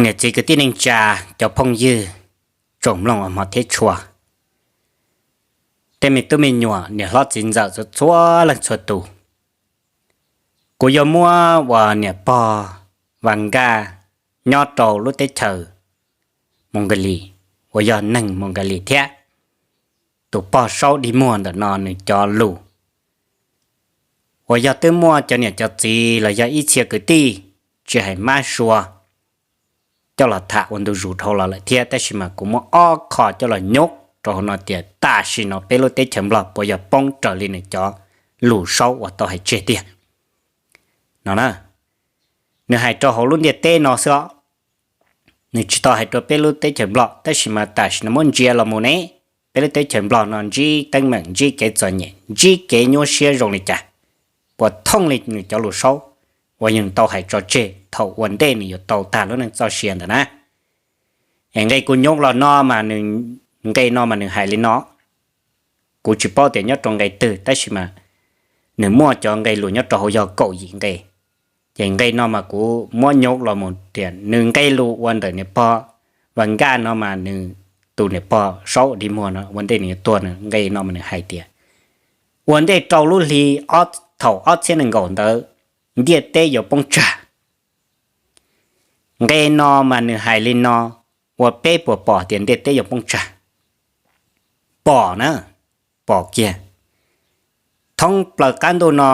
Niam txiv kwv tij neej tsa, cov phooj ywg, tsoom mloog uas hmov thiab tshua, tej me tub me nyuam, niam hlob txiv ntxawm txhua txhua leej txhua tus. Kuv yuav muab uas niam pog Vas Nkaj nyob rau lub teb chaws Moos Nkas Lis, uas yog neeg Moos Nkas Lis thiab tus pog Saub Dig Muag ntawm no nws cov lus, uas yog twb muaj cov niam cov txiv los yog ib txhia kwv tij, tsis hais mab sua, coj los tham ua ntu zus dhau los lawm thiab, tab sis mas kuv muab ob qho coj los nyob rau hauv no tias tam sim no peb lub teb chaws Nplog puas yog poob raws li nws cov lus Saub uas tau hais tseg tiag no na. Nws hais rau hauv lub ntiaj teb no xwb os, nws tsis tau hais rau peb lub teb chaws Nplog, tab sis mas tam sim no muab ntsia los mus ne, peb lub teb chaws Nplog no ntsib teeb meem, ntsib kev txom nyem, ntsib kev nyuaj siab zoo li cas, puas thooj li nws cov lus Saub uas yog tau hais tso tseg thaum ua ntej nws yuav tau tag lub neej txoj sia ntawd na. Es nqe kuv nyob los no mas nws, nqe no mas nws hais li no, kuv tsis paub tias nyob rau nqe twg, tab sis mas nws muaj cov nqe lus nyob rau hauv yog kaum yim nqe. Ces nqe no mas kuv muab nyob los mus tias nws nqe lus ua ntawm niam pog Vas Nkaj no mas nws, tus niam pog Saub Dig Muag no ua ntej nws yuav tuag, nqe no mas nws hais tias ua ntej rau lub hli thaum ob txhiab nees nkaum ntawd ntiaj teb yuav poob tsag. Nqe no mas nws hais li no, ua peb puas pom tias ntiaj teb yuav poob tsag? Pom na, pom kiag. Thoob plaws qab ntuj no,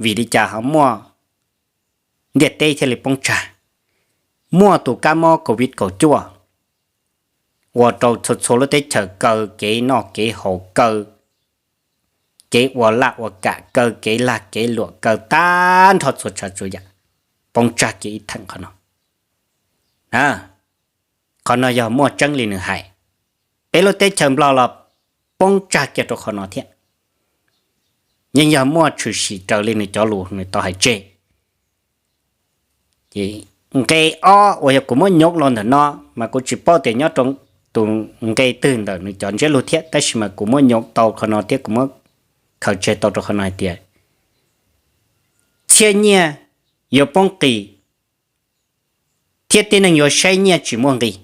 vim li cas ho muaj ntiaj teb thiaj li poob tsag? Muaj tus kab mob covid kaum cuaj ua rau txhua txhua lub teb chaws kaw kev noj kev haus, kaw kev ua laj ua kam, kaw kev lag kev luam, kaw tag nrho txhua tsav txhua yam, poob tsag kiag ib theem qhov no. Qhov no yog muaj tseeb li nws hais, peb lub teb chaws Nplog los poob tsag kiag rau qhov no thiab. Yeej yog muaj tshwm sim raws li nws cov lus nws tau hais tseg. Nqe ob uas yog kuv muab nyob los ntawm no mas kuv tsis paub tias nyob rau tus nqe twg ntawm nws cov ntsiab lus thiab, tab sis mas kuv muab nyob tau qhov no thiab kuv muab khaws tseg tau rau qhov no hais tias txhiab nyiaj yuav poob qis thiab tib neeg yuav saib nyiaj tsis muaj nqis.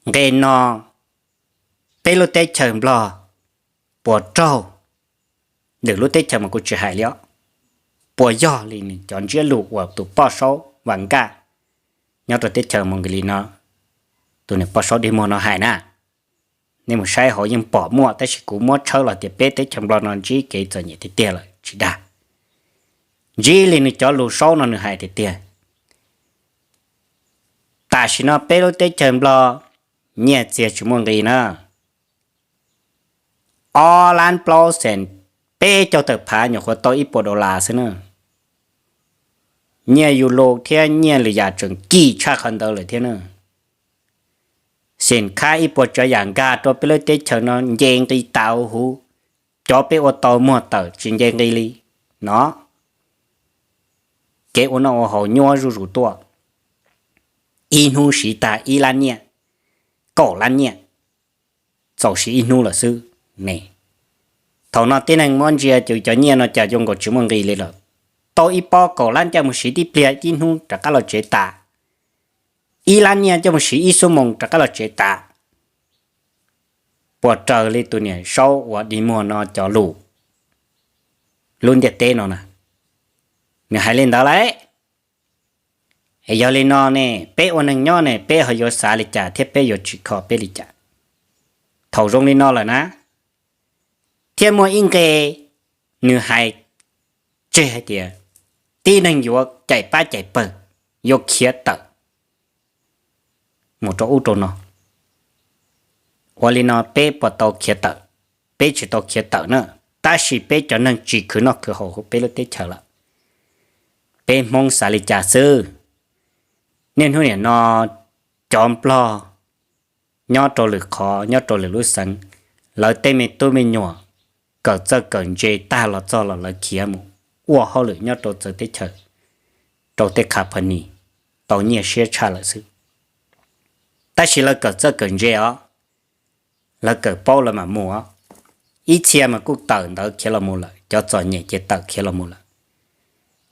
Nqe no peb lub teb chaws Nplog puas raug, lwm lub teb chaws mas kuv tsis hais li os, puas yog li nws cov ntsiab lus uas tus poj saub Vas Nkaj nyob rau teb chaws Moos Nkas Lis no, tus niam poj saub dig muag no hais na. Nej mus saib hauv yeej pom muaj, tab sis kuv muab tshawb los tias peb teb chaws Nplog no ntsib kev txom nyem tiag tiag lawm tsis dag. Ntsib li nws cov lus saub no nws hais tiag tiag. Tam sim no peb lub teb chaws Nplog nyiaj txiag tsis muaj nqis na. Ob lab plaub xees peb caug tawm phav nyuam qhuav tau ib puas dollar xwb na. Nyiaj yus lus thiab nyiaj lwm yam tseem kim tshaj qhov ntawd lawm thiab na. Xim khab ib puas tsav yam nkag rau peb lub teb chaws no nce nqi tas huv, cov peb ua tau muag tawm tsis nce nqi li no. Kev ua noj ua haus nyuaj zuj zus tuaj, ib hnub siv tag ib lab nyiaj, kaum lab nyiaj, txaus siv ib hnub lawm xwb ne. Thaum no tib neeg muab ntsia ces cov nyiaj no cas zoo nkaus tsis muaj nqis li lawm. Tau ib pob kaum lab coj mus siv tib pliag ib hnub rov qab los tsev tas, ib lab nyiaj coj mus siv ib xuab moos rov qab los tsev tas. Puas raws li tus niam saub uas dig muag no cov lus? Lub ntiaj teb no na, nws hais li ntawd lauj. Es yog li no ne, peb ua neeg nyob ne, peb ho yuav xav li cas thiab peb yuav tsim kho peb li cas? Thaum zoo li no lawm na, thiab muaj ib nqe nws hais tseg hais tias tib neeg yuav caim pab caim pawg, yuav khiav tawm mus rau ub rau no. Ua li no peb puas tau khiav tawm? Peb tsis tau khiav tawm na, tab sis peb cov neeg tsis khwv noj khwv haus hauv peb lub teb chaws lawm. Peb Hmoob xav li cas xwb? Niaj hnub nim no cov Nplog nyob rau lwm qhov, nyob rau lwm lub xeev, lawv tej me tub me nyuam kawm txawj kawm ntse tag los txog los lawv khiav mus ua hauj lwm nyob rau txawv teb chaws, rau tej company tau nyiaj siab tshaj lawm xwb. Tab sis lawv kawm txawj kawm ntse os, lawv kawm paub lawv mam mus os. Ib txhia mas kuj tawm ntawd khiav los mus lawm, cov txom nyem ces tawm khiav los mus lawm.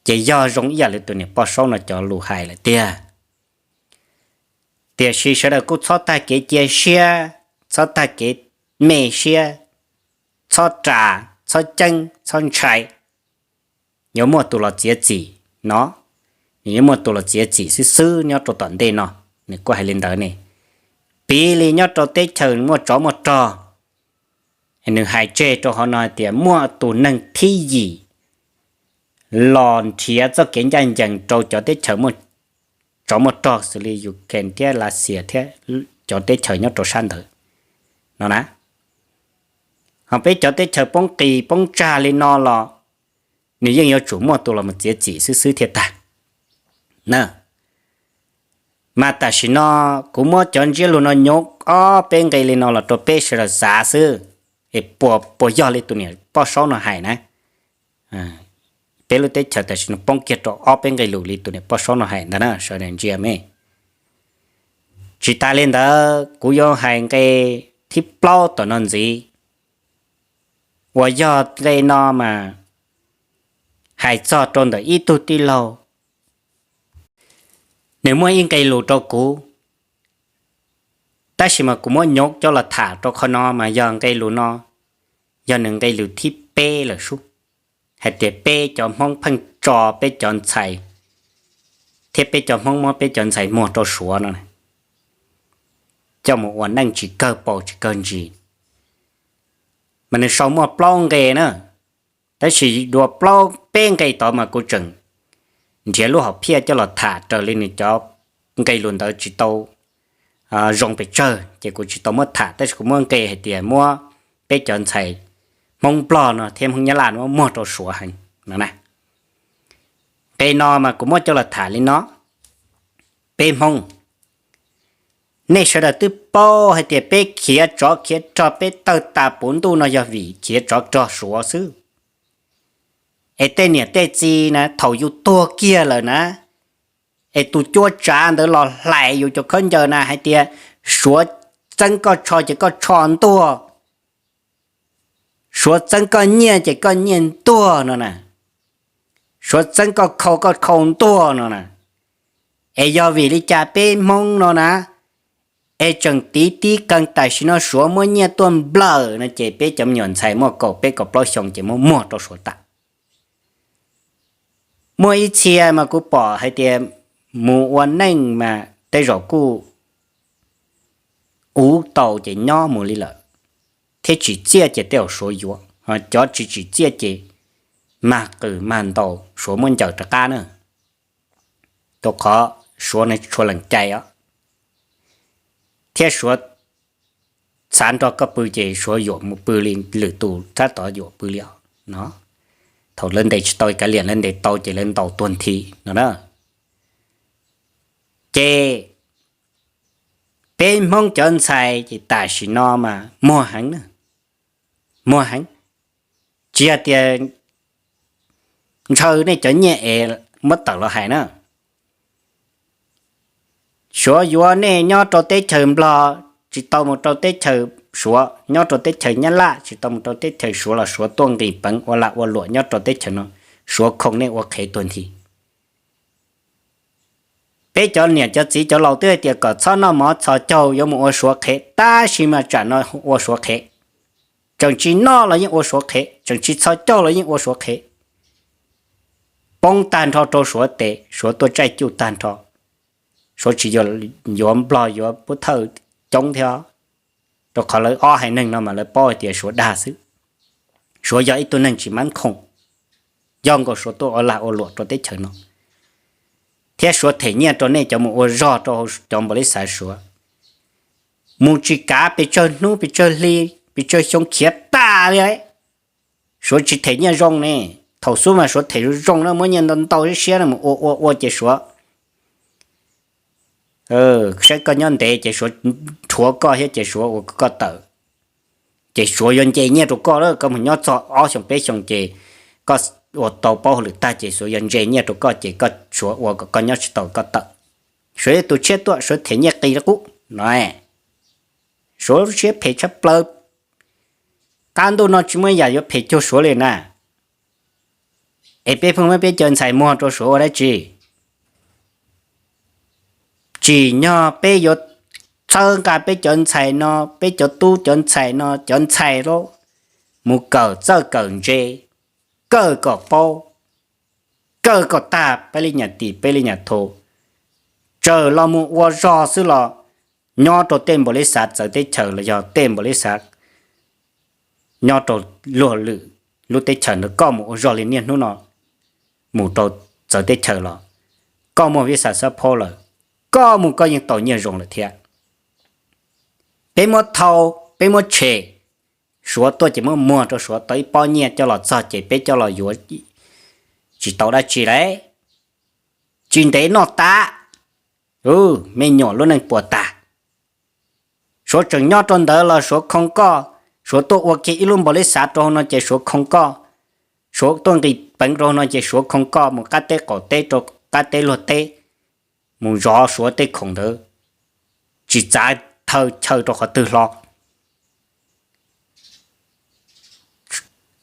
Ces yog zoo ib yam li tus niam poj saub no cov lus hais lawm tiag. Tiam sis sawv daws kuj txhob tag kev cia siab, txhob tag kev me siab, txhob ras, txhob ceeb, txhob ntshai. Yuav muaj tus los txiav txim no, nws yuav muaj tus los txiav txim xwb xwb nyob rau tom ntej no. Nws kuj hais li ntawd ne. Piv li nyob rau teb chaws muaj tsov muaj rog, nws hais tseg rau hauv no hais tias muaj tus neeg thib yim los nrhiav txoj kev ncaj ncees rau cov teb chaws muaj tsov muaj rog xws li Ukraine thiab Lav Xias thiab cov teb chaws nyob rau sab ntawd no na. Ho peb cov teb chaws poob qis poob tsag li no los nws yeej yuav tsum muaj tus los mus txiav txim xwb xwb thiaj tag na. Mas tam sim no kuv muab cov ntsiab lus no nyuv ob peb nqe li no los rau peb sawv daws xav xwb, es puas, puas yog li tus niam poj saub no hais na. Peb lub teb chaws tam sim no poob kiag rau ob peb nqe lus li tus niam poj saub no hais ntag na sawv daws ntsia me. Tsis tas li ntawd kuv yuav hais nqe thib plaub tom no ntxiv, uas yog nqe no mas hais txog rau ntawm ib tug tij laug, nws muaj ib nqe lus rau kuv, tab sis mas kuv muab nyuv coj los tham rau qhov no mas yog nqe lus no, yog nws nqe lus thib peb lawm sub, hais tias peb cov Hmoob pheej tso peb cov ntxhais, thiab peb cov Hmoob muab peb cov ntxhais muag rau Suav no, coj mus ua neej tsis kawg paus tsis kawg ntsis. Mas nws sau muaj plaub nqe na, tab sis dua plaub peb nqe tod mas kuv tseem nrhiav lub hom phiaj coj los tham raws li nws cov nqe lus ntawd tsis tau zoo pes tsawg ces kuv tsis tau muab tham, tab sis kuv muab nqe hais tias muab peb cov ntxhais Hmoob Nplog no thiab Hmoob Nyab Laj no muab muag rau Suav heev no na. Nqe no mas kuv muab coj los tham li no, peb Hmoob, nej sawv daws twb paub hais tias peb khiav tsov khiav rog peb tawg tas puv ntuj no yog vim khiav tsov rog Suav xwb. Es tej niam tej txiv na thaum yus tuag kiag lawm na, es tus cuab tsav ntawd los hlais yus cov khaub ncaws na hais tias Suav txeeb koj tsho ces koj tsho ntuag, Suav txeeb koj nyiaj ces koj nyiaj ntuag no na, Suav txeeb koj khau koj khau ntuag no na. Es yog vim li cas peb Hmoob no na, es tseem tiv tib keeg tam sim no Suav muab nyiaj tuaj nplawm no ces peb cov me nyuam ntxhais muaj kaum peb kaum plaub xyoo ces muab muag rau Suav tas. Muaj ib txhia mas kuv pom hais tias mus ua neej mas tej zaum kuj uv tau ces nyob mus li lawm, thiab tsim txiaj ces tej zaum Suav yuav, cov tsis tsim txiaj ces mag qws mag ntaus Suav muab ncaws rov qab na. Rau qhov Suav no tshua lees cai os, thiab Suav xav nrog koj pw ces Suav yuam mus pw li, lwm tus tab tom yuam pw li os no. Thaum lawv ntes tsis tau kav liam, lawv ntes tau ces lawv ntaus tuag nthi no na. Ces peb Hmoob cov ntxhais ces tam sim no mas muag heev na, muag heev. Tsis yog tias ntshaw nej cov nyiaj es muab tawm los hais na. Suav yuav nej nyob rau teb chaws Nplog tsis tau mus rau teb chaws Suav, nyob rau teb chaws Nyab Laj tsis tau mus rau teb chaws Suav los Suav tuaj nqis peev ua lag ua luam nyob rau teb chaws no, Suav khoom nej ua qhev tuag nthi. Peb cov niam cov txiv cov laus twb hais tias kom txhob noj mov txhos caug yuav mus ua Suav qhev, tab sis mas tsam no ua Suav qhev. Tseem tsis noj los yeej ua Suav qhev, tseem tsis txhos caug los yeej ua Suav qhev. Poob tag nrho rau Suav tes, Suav tuaj tsaij cuj tag nrho. Suav tsis yuav Nplog yuav Pub Thawj coob thiab, rau qhov lawv ob haiv neeg no mas lawv paub hais tias Suav dag xwb. Suav yog ib tug neeg tsis mab khoom, yog nkaus Suav tuaj ua lag ua luam rau teb chaws no, thiab Suav them nyiaj rau nej cov mus ua zog rau cov npaum li xav Suav. Mus tsis kav pes tsawg hnub pes tsawg hli, pes tsawg xyoo khiav tas li. Suav tsis them nyiaj zoo ne. Thaum xub mas Suav them zoo zoo na, muab nyiaj ntau ntau siab siab na mus ua ua ua ces Suav saib koj nyob ntev ces Suav rhuav koj thiab ces Suav ua koj tawm. Ces Suav yuav ntse nyiaj rau koj lawm, koj mus nyob txog ob xyoos peb xyoos ces koj ua tau paub hauj lwm tag ces Suav yuav ntse nyiaj rau koj ces koj, Suav ua kom koj nyob tsis tau koj tawm. Suav yog tus tshiab tuaj, Suav them nyiaj qis li qub no. Suav lub siab phem tshaj plaws, qab ntuj no tsis muaj yam yuav phem cuag Suav li na. Es peb pheej muab peb cov ntxhais muag rau Suav ua dab tsi? Tsim nyog peb yuav txhawb nqa peb cov ntxhais no, peb cov tub cov ntxhais no, cov ntxhais los mus kawm txawj kawm ntse, kawm kom paub, kawm kom tag peb li nyam tim peb li nyam tho, txawm los mus ua zog xwb los nyob rau tej npaum li xav txawv teb chaws los yog tej npaum li xav nyob rau luag lwm lub teb chaws ntawd, koj mus ua zog li niaj hnub no mus rau txawv teb chaws los koj muaj vij xav xab phob lawm, koj mus koj yeej tau nyiaj zoo lawm thiab. Peb muab thau, peb muab tshem, Suav tuaj ces muab muag rau Suav tau ib pob nyiaj coj los txog ces peb coj los yuav tsis tau dab tsi lawm. Tsis ntev noj tas, me nyuam lub neej puas tas. Suav tseem nyob rau ntawd los Suav khoo koj, Suav tuaj ua kiag ib lub npaum li xav rau hauv no ces Suav khoo koj, Suav tuaj nqis peev rau hauv no ces Suav khoo koj mus qab teb qaum teb rau qab teb luag teb, mus zov Suav tej khoom ntawd, tsis txav thawj chaw rau qhov twg hlo,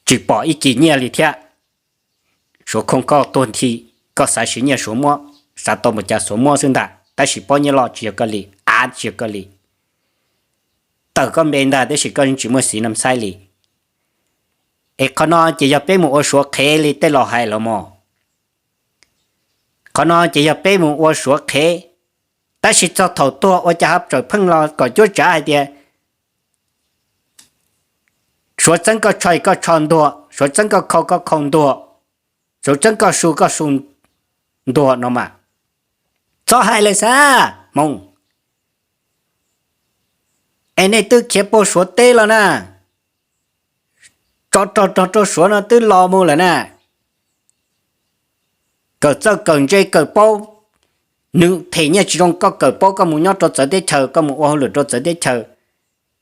tsis pom ib kis nyiaj li thiab. Suav khoo koj tuag nthi, koj xav siv nyiaj Suav muab, xav tau npaum cas Suav muab xwb ntag, tab sis pob nyiaj loj tsis yog koj li, av tsis yog koj li. Tawm koj npe ntag tab sis koj tsis muaj xiv nam xaib li. Es qhov no ces yog peb mus ua Suav qhev li tej laus hais los mas. Qhov no ces yog peb mus ua Suav qhev, tab sis txog thaum tuag ua cas ho txawm pheej los kom cuab tsav hais tias Suav txeeb koj tsho koj tsho ntuag, Suav txeeb koj khau koj khau ntuag, Suav txeeb koj su koj su ntuag no mas. Txhob hais lawm xav Hmoob, es nej twb khiav puag Suav teb los na, tso rog rog rau Suav no twb los mus lawm na. Kawm txawj kawm ntse kawm paub, nws them nyiaj tsis zoo koj kawm paub koj mus nyob rau txawv teb chaws, koj mus ua hauj lwm rau txawv teb chaws,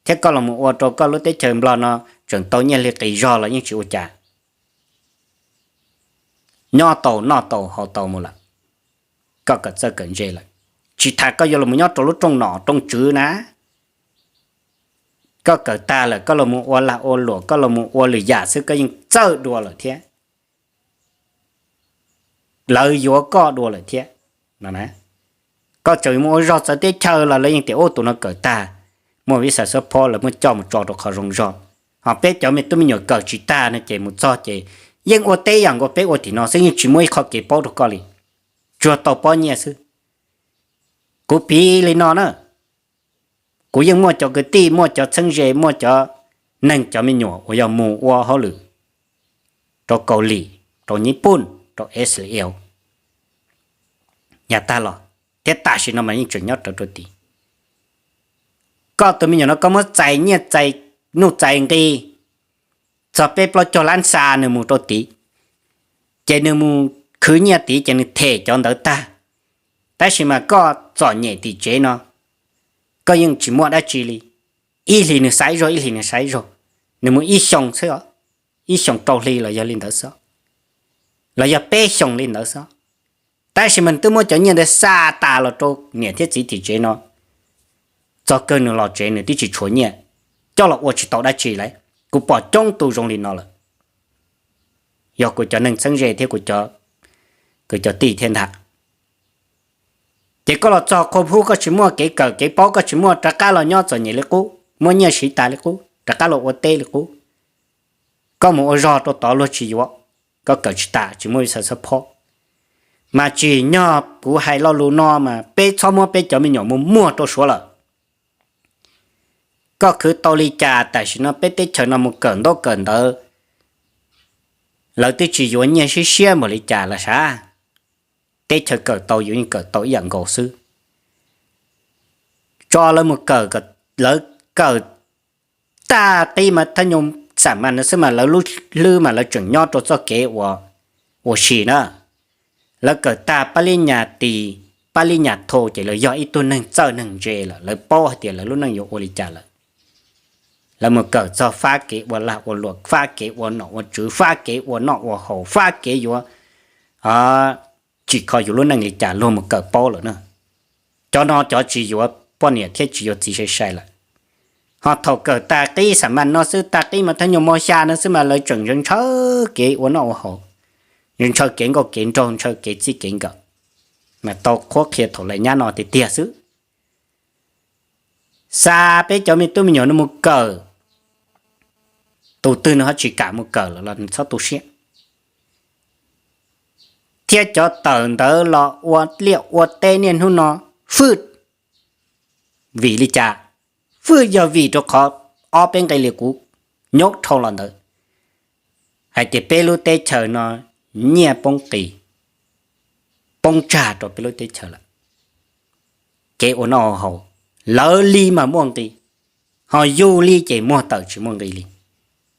thiab koj los mus ua rau koj lub teb chaws Nplog no tseem tau nyiaj li qis zog los yeej tsis ua cas. Nyob tau noj tau haus tau mus lawm, koj kawm txawj kawm ntse lawm, tsis tas koj yuav los mus nyob rau lub rooj nom rooj tswv na, koj kawm tag lawm koj los mus ua lag ua luam koj los mus ua lwm yam xwb koj yeej txawj dua lawm thiab, lawv yuav koj dua lawm thiab. Koj tseem mus ua zog txawv teb chaws los lawv yeej tias ub tus no kawm tag, muaj vij xav xab phob lawv muab coj mus tso rau qhov zoo zog. Ho peb cov me tub me nyuam kawm tsis tag no ces mus txog ces yeej ua teb yam nkaus peb ua tim no xwb yeej tsis muaj ib qho kev paub rau koj li, tsuas tau pob nyiaj xwb. Kuv piv li no na, kuv yeej muaj cov kwv tij muaj cov txheeb ze muaj cov neeg cov me nyuam uas yog mus ua hauj lwm rau Kaus Lim, rau Nyij Pooj, rau Israel, yav tag los thiab tam sim no mas yeej tseem nyob rawv rau tid. Koj tus me nyuam no koj muab txais nyiaj txais nuj txais nqi txog peb plaub caug lab xa nws mus rau tid, ces nws mus khwv nyiaj tid ces nws them cov ntawd tag. Tab sis mas koj txom nyem tim tsev no, koj yeej tsis muaj dab tsi li. Ib hlis nws xaiv zog ib hlis nws xaiv zog, nws mus ib xyoo xwb, ib xyoo rau hli los yog li ntawd xwb, los yog peb xyoo li ntawd xwb. Tab sis mas nws twb muab cov nyiaj ntawd xa tas los rau niam thiab txiv tim tsev no, txog kawg nws los tsev nws twb tsis tshuav nyiaj, coj los ua tsis tau dab tsi lawm. Kuv pom coob tus zoo li no lawm, yog kuv cov neeg txheeb ze thiab kuv cov tij thiab ntag. Ces koj los txog qhua pub koj tsis muaj kev kawm kev paub koj tsis muaj, rov qab los nyob txom nyem li qub, muaj nyiaj siv tas li qub, rov qab los ua teb li qub. Koj mus ua zog rau tod luag tsis yuav, koj kawm tsis tas tsis muaj vij xav xab phob. Mas tsim nyog kuv hais lo lus no mas peb txhob muab peb cov me nyuam mus muag rau Suav lawm. Koj khwv tau li cas tam sim no peb teb chaws no mus kawm ntaub kawm ntawv, lawv twb tsis yuav nyiaj siab siab npaum li cas los sav. Teb chaws kawm tau yus yeej kawm tau ib yam nkaus xwb. Tso lawv mus kawm, lawv kawm tag qib mas thab nyoo xam mas no xwb mas lawv lub hlwb mas lawv tseem nyob rau txoj kev ua si na. Lawv kawm tag pab lib nyas tis, pab lib nyas thau ces lawv yog ib tug neeg txawj neeg ntse lawm, lawv paub hais tias lawv lub neej yuav ua li cas lawm. Lawv mus kawm txog fab kev ua lag ua luam, fab kev ua nom ua tswv, fab kev ua noj ua haus, fab kev yuav tsim kho yus lub neej li cas luag mus kawm paub lawm na. Cov no cov tsis yuav poj niam thiab tsis yuav txiv sai sai lawm. Ho thaum kawm tag qib xam mas no xwb, tag qib mas thab nyoo mos xya no xwb mas lawv tseem ntshaw kev ua noj ua haus, ntshaw kev nkauj kev nraug, ntshaw kev txij kev nkawm, mas tau qhuab qhia thaum lawv nyab no tiag tiag xwb. xa peb cov me tub me nyuam no mus kawm, tus twg nws ho tsis kam mus kawm lawm los nws txhob tu siab. Thiab cov tawm ntawd los ua liaj ua teb niaj hnub no, fwj vim li cas? Fwj yog vim rau qhov ob peb nqe li kuv nyob dhau los ntawd hais tias peb lub teb chaws no nyiaj poob qis, poob tsag rau peb lub teb chaws lawm. Kev ua noj ua haus, lawv li mas muaj nqi, ho yus li ces muag tawm tsis muaj nqi li.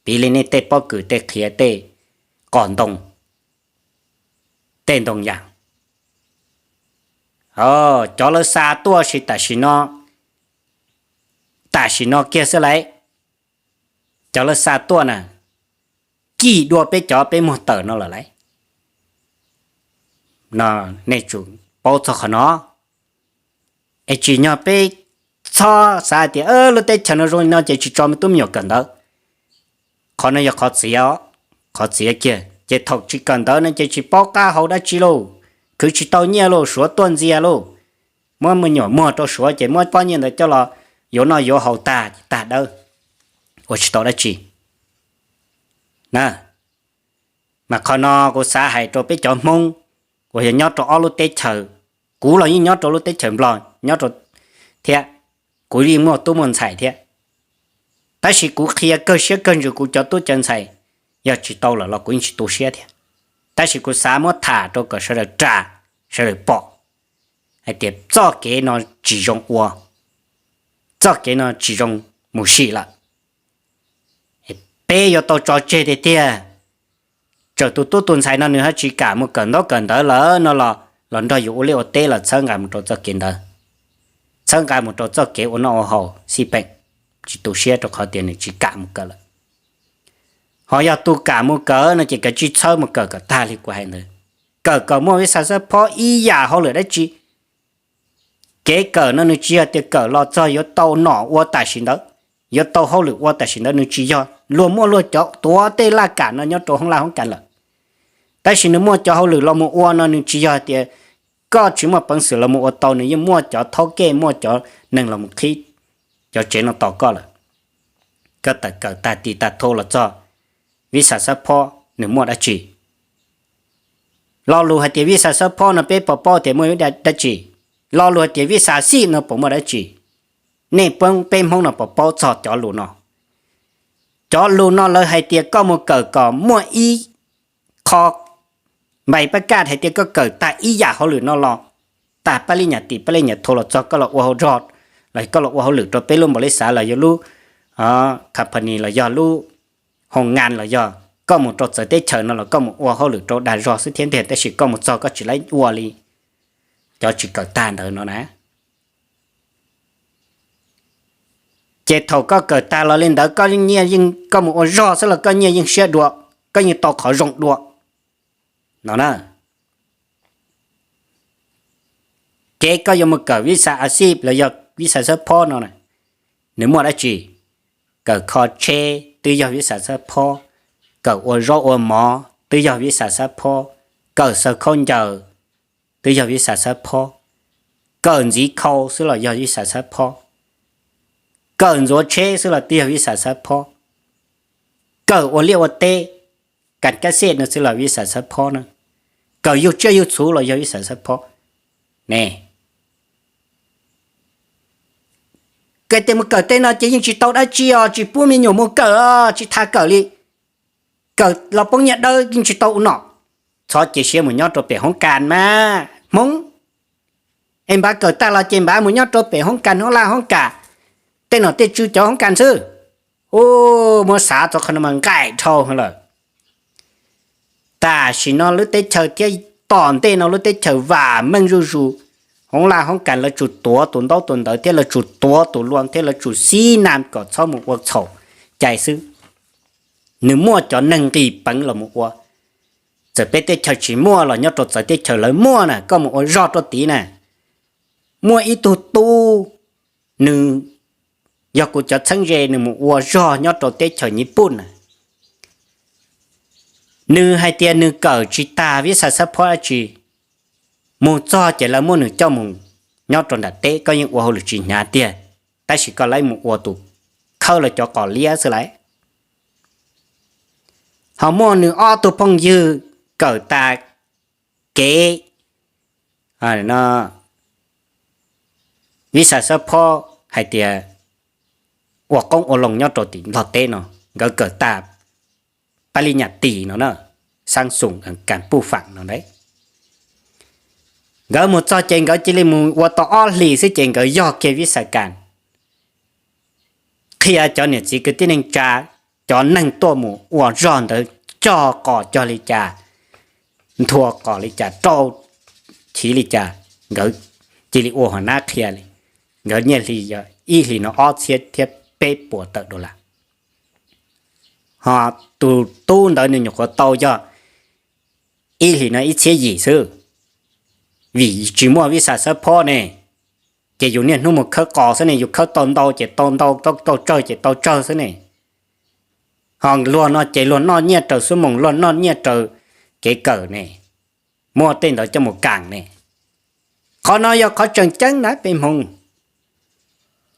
Piv li nej tej pob kws tej qhiav tej qos ntoo, tej ntoo yas, cov lawv xa tuaj sis tam sim no, tam sim no kiag xwb lauj, cov lawv xa tuaj na, cim dua peb cov peb muag tawm no lawm lauj. Nej tsum paub txog qhov no, es tsim nyog peb txhob xav tias lub teb chaws no zoo li no ces tsis tso me tub me nyuam kawm ntawv. Qhov no yog qhov txiav, qhov txiav kiag ces thaum tsis kawm ntawv no ces tsis paub qab hau dab tsi lauj, khwv tsis tau nyiaj lauj, Suav tuaj ntxias lauj. Muab me nyuam muag rau Suav ces muab pob nyiaj ntawd coj los yuav noj yuav haus tag tag dawb, ua tsis tau dab tsi. Mas qhov no kuv xav hais rau peb cov Hmoob uas yog nyob rau ob lub teb chaws, kuv los yeej nyob rau lub teb chaws Nplog nyob rau, thiab kuv yeej muaj tub muaj ntxhais thiab. Tab sis kuv qhia kawg siab kawg ntsws kuv cov tub cov ntxhais, yog tsis tau lawm los kuv yeej tsis tu siab thiab. Tab sis kuv xav muab tham rau kom sawv daws ras, sawv daws pom hais tias txoj kev no tsis zoo ua, txoj kev no tsis zoo mus sim lawm. Peb yuav tau tso tseg tiag tiag, txawm tus tub tus ntxhais no nws ho tsis kam mus kawm ntaub kawm ntawv lawm no los los nrog yus ua liaj ua teb los txhawb nqa mus rau txoj kev ntawd, txhawb nqa mus rau txoj kev ua noj ua haus xij peem, tsis tu siab rau qhov tias nws tsis kam mus kawm lawm. Ho yog tus kam mus kawm no ces kav tsij txhawb mus kawm kom tag li kuv hais ntawd. Kawm kom muaj vis xav xab phob ib yam hauj lwm dab tsi. Kev kawm no nws tsis yog tias kawm los txog yuav tau nom ua tam sim ntawd, yuav tau hauj lwm ua tam sim ntawd, nws tsis yog. Luag muaj luag cov tuav tej laj kam no nyob rau hoob laj hoob kas lawm, tab sis nws muaj cov hauj lwm los mus ua no nws tsis yog tias koj tsis muaj peev xwm los mus ua tau, nws yeej muaj cov thaub kej, muaj cov neeg los mus qhib cov tsev no tos koj lawm. Koj tawm kawm tag tis tag tho los txog, vis xav xab phob nws muaj dab tsi? Lo lus hais tias vis xav xab phob no peb puas paub tias muaj dab tsi? Lo lus hais tias vis xav xij no puas muaj dab tsi? Nej peb Hmoob no puas paub txog cov lus no? Cov lus no lawv hais tias koj mus kawm kom muaj ib qho npais pab kaj hais tias koj kawm tag ib yam hauj lwm no los, tag pab li nyam tim pab li nyam tho los txog koj los ua hauj zog, los koj los ua hauj lwm rau peb lub npaum li xav los yog lub company los yog lub hoo ngan los yog koj mus rau txawv teb chaws no los koj mus ua hauj lwm rau dag zog xwb thiab ntiag, tab sis koj mus txog koj tsis laib ua li cov tsis kawm tag ntawd no na. Ces thaum koj kawm tag los li ntawd koj nyiaj yeej, koj mus ua zog xwb los koj nyiaj yeej siab dua, koj yeej tau qhov zoo dua no na. Ces koj yuav mus kawm vis xav a xij los yog vis xav xab phob no, nws muaj dab tsi? Kawm kho tsheb twb yog vis xav xab phob, kawm ua zaub ua mov twb yog vis xav xab phob, kawm xaws khaub ncaws twb yog vis xav xab phob, kawm ntxiv khau xwb los yog vis xav xab phob, kawm ntxuav tsheb xwb los twb yog vis xav xab phob, kawm ua liaj ua teb, kas kab xej no xwb los vis xav xab phob na, kawm yug tsiaj yug txhu los yog vis xav xab phob ne. Kawm tias mus kawm tej no ces yeej tsis tau dab tsi os, tsis pub me nyuam mus kawm, tsis tas kawm li, kawm los poob nyiaj dawb yeej tsis tau ua nom. Txhob cia siab mus nyob rau pem hoob kas mas Hmoob. Es npav kawm tag los ces npav mus nyob rau pem hoob kas, hoob laj hoob kas, tej nom tej tswv cov hoob kas xwb. Ua, muab xav txog qhov no mas nqaim dhau lawm. Tam sim no lub teb chaws thiab tom ntej no lub teb chaws vam meej zuj zus, hoob laj hoob kas lawv tsum tuav tus ntaub tus ntawv thiab lawv tsum tuav tus luam thiab lawv tsum xib nam kom txhob mus ua txhaum cai xwb. Nws muaj cov neeg nqis peev los mus ua. Txawm peb teb chaws tsis muaj los nyob rau txawv teb chaws lawv muaj na, koj mus ua zog rau tid na. Muaj ib tug tub, nws yog kuv cov txheeb ze, nws mus ua zog nyob rau teb chaws Nyij Pooj na. Nws hais tias nws kawm tsis tag vis xav xab phob dab tsi, mus txog ces lawv muab nws coj mus nyob rau nram teb, koj yeej ua hauj lwm tsis hnyav tiag. tab sis koj laib mus ua tus khawb lawv cov qos liab xwb lawm. Ho muaj nws ob tug phooj ywg kawm tas kev viv xav xab phob hais tias ua qoob ua loo nyob rau tim Nplog teb no, nkawd kawm tas pab li nyam tis no na, xab xum kas puj fam no ntawd. Nkawd mus txog ces nkawd cia li mus ua tau ob hlis xwb ces nkawd yog kiag viv xav kas, qhia cov niam txiv kwv tij neej tsa, cov neeg tuaj mus ua zog ntawd cog qos cog li cas, nthua qos li cas, rau chiv li cas, nkawd cia li ua hua nab qhia li. Nkawd nyiaj hli ib hlis no ob txhiab thiab peb puas tawm dollar. Ho tus tub ntawd nws nyuam qhuav tau yog ib hlis no ib txhiab yim xwb, vim tsis muaj viv xav xab phob ne, ces yus niaj hnub mus khawb qos xwb ne, yus khawb tau ntau ces tau ntau, tau tsawg ces tau tsawg xwb ne. Ho luag no ces luag noj nyiaj raws xuab moos, luag noj nyiaj raws kev kawm ne, muab tej ntawd coj mus kam ne. Qhov no yog qhov tseem ceeb na peb Hmoob.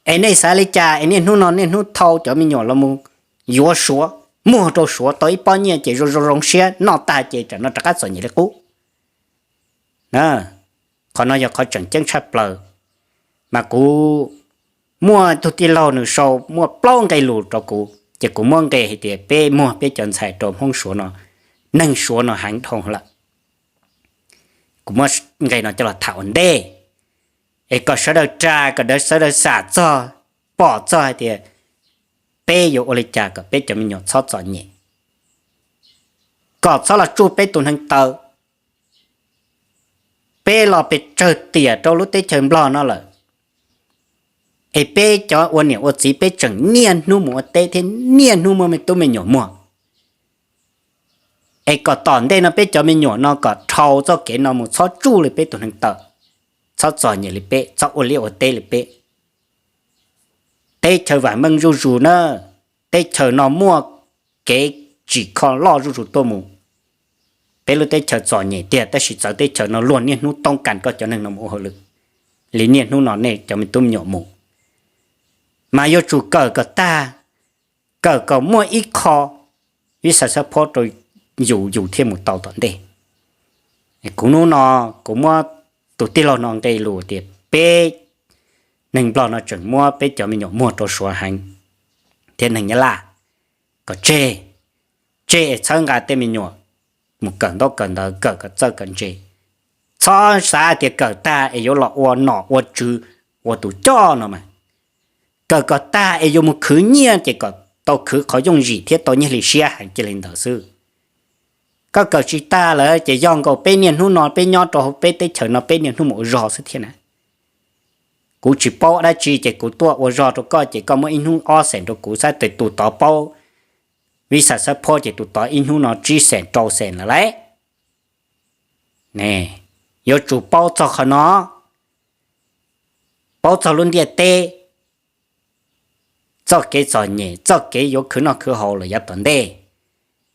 Es nej xav li cas es niaj hnub no niaj hnub thau cov me nyuam los mus yuav Suav, muag rau Suav tau ib pob nyiaj ces zoo zoo siab noj tag ces tam no rov qab txom nyem li qub. Qhov no yog qhov tseem ceeb tshaj plaws, mas kuv muaj tug tij laug nws sau muaj plaub nqe lus rau kuv ces kuv muab nqe hais tias peb muag peb cov ntxhais rau Hmoob Suav no, neeg Suav no heev dhau lawm. Kuv muab nqe no coj los tham ua ntej, es kom sawv daws ras, kom sawv daws xam txog, pom txog hais tias peb yuav ua li cas kom peb cov me nyuam txhob txom nyem, kom txhob los tsuj peb tus neeg taw. Peb los pes tsawg tiam rau lub teb chaws Nplog no lawm, es peb cov ua niam ua txiv peb tseem niaj hnub mus ua teb thiab niaj hnub muaj me tub me nyuam muag. Es kom tom ntej no peb cov me nyuam no kom dhau txoj kev no mus txhob tsuj li peb tus neeg taw, txhob txom nyem li peb, txhob ua liaj ua teb li peb. Teb chaws vam meej zuj zus na, teb chaws no muaj kev tsim kho loj zuj zus tuaj mus. Peb lub teb chaws txom nyem tiag tab sis txawv teb chaws no luag niaj hnub toob kas koj cov neeg no mus ua hauj lwm li niaj hnub no nej cov me tub me nyuam mus. Mas yuav tsum kawm kom tag, kawm kom muaj ib qho viv xav xab phob rau yus, yus thiaj mus tau tom ntej. Kuv hnub no kuv muab tus tij laug no nqe lus tias peb neeg Nplog no tseem muab peb cov me nyuam muag rau Suav heev thiab neeg Nyab Laj, kom tseg, tseg es txhawb nqa tej me nyuam mus kawm ntaub kawm ntawv, kawm kom txawj kawm ntse. Txhob xav tias kawm tag es yuav los ua nom ua tswv, ua tus coj no mas. Kawm kom tag es yuav mus khwv nyiaj ces kom tau khwv qhov yooj yim thiab tau nyiaj hli siab heev cia li ntawd xwb. Koj kawm tsis tag lawm ces yog nkaus peb niaj hnub no peb nyob rau hauv peb teb chaws no peb niaj hnub mus ua zog xwb thiab na. Kuv tsis paub dab tsi ces kuv tuaj ua zog rau koj ces koj muab ib hnub ob xees rau kuv xwb, tes tus tod paub viv xav xab phob ces tus tod ib hnub no tsib xees rau xees lawm lauj. Yuav tsum paub txog qhov no, paub txog lub ntiaj teb, txoj kev txom nyem, txoj kev yuav khwv noj khwv haus los yav tom ntej.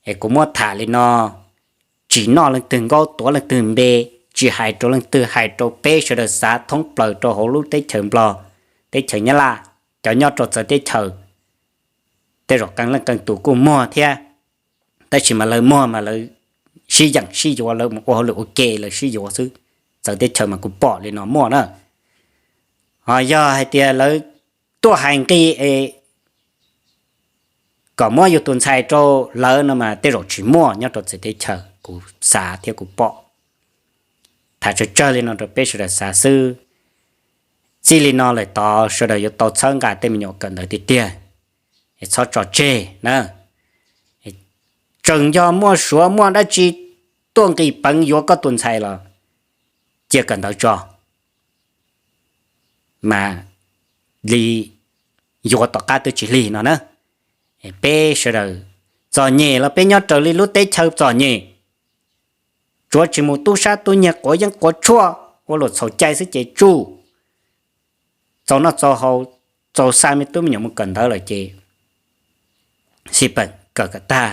Es kuv muab tham li no, tsis noj leej twg nkaub tuav leej twg npe, tsis hais rau leej twg, hais rau peb sawv daws xav thoob plaws rau hauv lub teb chaws Nplog, teb chaws Nyab Laj, cov nyob rau txawv teb chaws. Tej zaum qee leej qee tus kuj muag thiab, tab sis mas lawv muag mas lawv sib yeem sib yuav, lawv mus ua hauj lwm ua ke lawv sib yuav xwb. Txawv teb chaws mas kuv pom li no muaj na. Ho yog hais tias lawv tuaj hais nqi es kom muab yus tus ntxhais rau lawv no mas tej zaum tsis muaj nyob rau txawv teb chaws, kuv xav thiab kuv pom. Tham tsawg tsawg li no rau peb sawv daws xav xwb. Txij li no lawm tod sawv daws yuav tau txhawb nqa tej me nyuam kawm ntawv tiag tiag, es txhob tso tseg na. Tseem yog muaj Suav muaj dab tsi tuaj nqis peev yuav koj tus ntxhais los cia kawm ntawv tso, mas li yuav tom qab twb tsis lig no na. Peb sawv daws txom nyem los peb nyob raws li lub teb chaws txom nyem, tsuav tsis mus tub sab tub nyiag quav yeeb quav tshuaj ua luam txhaum cai xwb ces tsuj, txaus noj txaus haus, txaus xa me tub me nyuam mus kawm ntawv lawm ces xij peem kawm kom tag,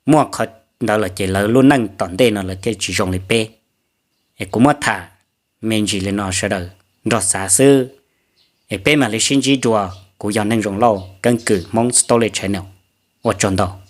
muaj qhov ntawd lawm ces lawv lub neej tom ntej no lawv thiaj tsis zoo li peb. Es kuv muab tham me ntsis li no sawv daws nrog xav xwb. Es peb mam li sib ntsib dua. Kuv yog Neej Zoo Lauj, keeb kwm Hmoob Story Channel. Ua tsaug ntau.